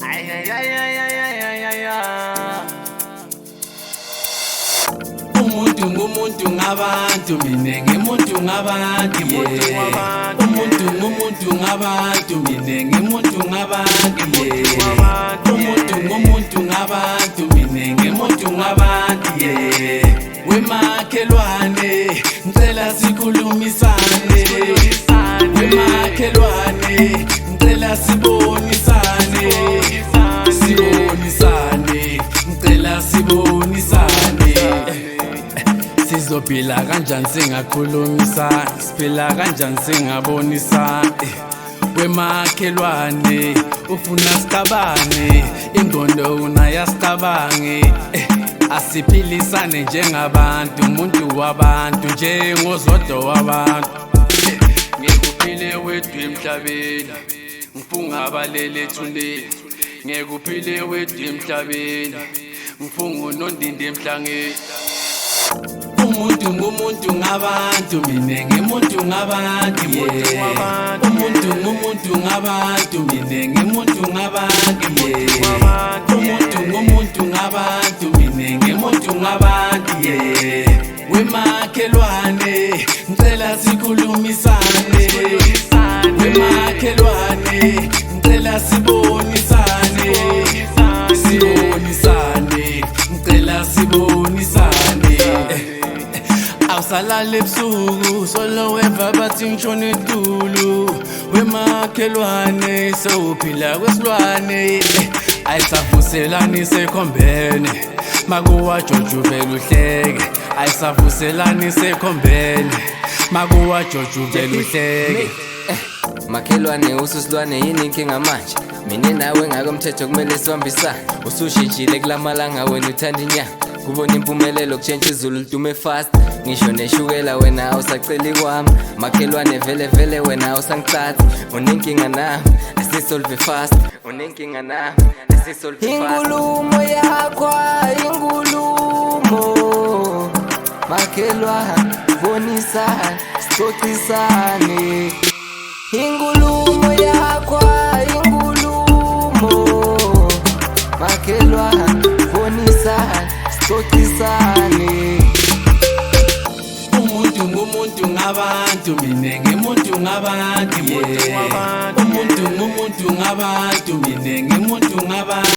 Ay, ay, ay, ay, ay, ay, ay, ay, ay. Umuntu ngumuntu ngabantu, mina ngimuntu ngabantu, yeah. Umuntu ngumuntu ngabantu, mina ngimuntu ngabantu, yeah. Umuntu ngumuntu ngabantu, mina ngimuntu ngabantu, yeah. Wemakhelwane, ngicela sikhulumisane. Wemakhelwane, ngicela sibonisane. Sibonisane, ngicela sibonisane. Sizophila kanjani singakhulumisani? Siphila kanjani singabonisani? Wemakhelwane, ufuna siqabane, ingqondo unayasicabange. Asiphilisane njengabantu, umuntu wabantu njengozodwa wabantu. Ngekuphile wedwa emhlabeni, ngifunga abalele ethuneni. Ngekuphile wedwa emhlabeni, ngifunga unondinde emhlangeni. Umuntu ngumuntu ngabantu, mina ngimuntu ngabantu, yeah. Umuntu ngumuntu ngabantu, mina ngimuntu ngabantu, yeah. Umuntu ngumuntu ngabantu, mina ngimuntu ngabantu, yeah. Wemakhelwane, ngicela sikhulumisane. Wemakhelwane, ngicela sibonisane. Sibonisane, ngicela sibonisane. Awusalala ebusuku solo weva bathi ngishone etulu. Wemakhelwane, sewuphila kwesilwane. Ayisavuselani sekhombene, makuwa Jojo vele uhleke. Ayisavuselani sekhombene, makuwa Jojo vele uhleke. Makhelwane, ususilwane, yini inkinga manje? Mina nawe ngakomthetho kumele sibambisane. Usushintshile kulamalanga, wena uthanda inyama. Kubona impumelelo kutshentsha izulu lidume fast. Ngisho neshukela wena awusaceli kwami. Makhelwane, vele vele wena awusangithathi. Unenkinga nami, asisolve fast. Unenkinga nami, asisolve fast. Inkulumo yakho inkulumo, makhelwane, bonisane, sixoxisane. Inkulumo yakho inkulumo, makhelwane, bonisane, sixoxisane. Umuntu ngumuntu ngabantu, mina ngimuntu ngabantu, yeah. Umuntu ngumuntu ngabantu, mina ngimuntu ngabantu.